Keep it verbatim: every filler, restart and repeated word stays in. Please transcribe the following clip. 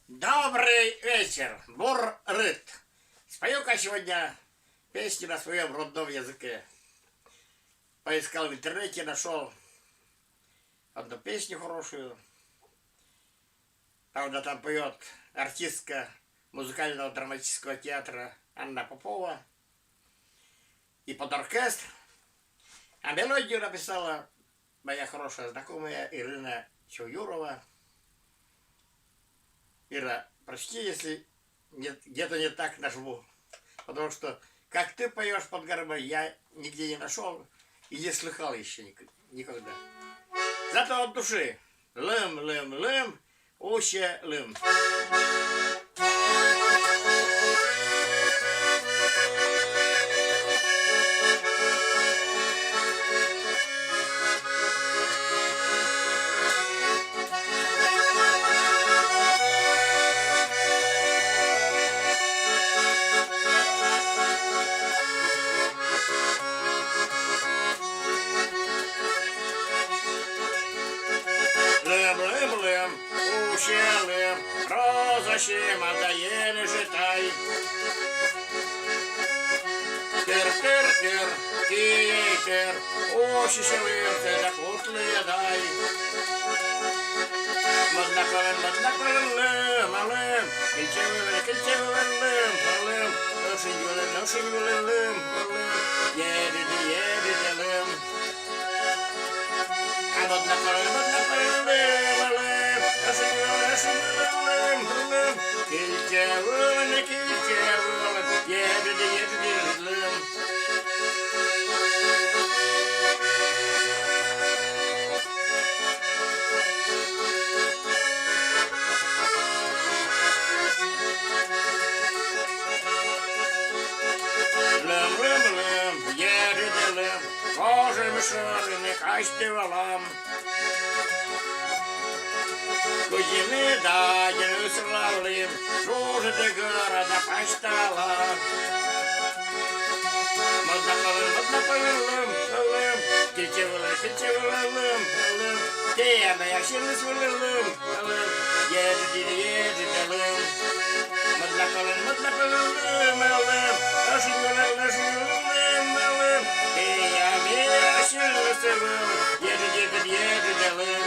Добрый вечер, бур рыт! Спою-ка сегодня песню на своем родном языке. Поискал в интернете, нашел одну песню хорошую. Правда, там поет артистка музыкального драматического театра Анна Попова и под оркестр. А мелодию написала моя хорошая знакомая Ирина Чуюрова. Ира, прости, если не- где-то не так нажму. Потому что, как ты поешь под гармонь, я нигде не нашел и не слыхал еще никогда. Зато от души. Лым, лым, лым, усе лым. Лым, лым, лым, усе лым, роза сиӧма да енэжы тай. Тыр, тыр, тыр, киӧй тыр, усисьӧ лымсӧ да кутлы дай. Мӧд на пӧлын, мӧд на пӧлын лым, а лым, кильчӧ вылын, кильчӧ вылын лым, а лым, ӧшинь вылын, ӧшинь вылын лым, а лым, едыді, едыді лым. А мӧд на пӧлын, мӧд на пӧлын лым, а лым, ӧшинь вылын, ӧшинь вылын лым, а лым, кильчӧ вылын, кильчӧ вылын, едыді, едыді лым. Лым, лым, лым, едыді лым, кожӧм шӧрын казьті вӧлӧм. Кузьӧм да аддзан ысырлӧн лым, жужыті гӧра да пасьтала. Мӧд на пӧлын, мӧд на пӧлын лым, лым, кильчӧ вылын, кильчӧ вылын лым, лым, тіянлы асьныс вылын лым, лым, едыді, едыді лым. Мӧд на пӧлын, мӧд на пӧлын лым, лым, ӧшинь вылын, ӧшинь вылын лым, лым, тіянлы асьныс вылын, едыді, едыді, едыді лым.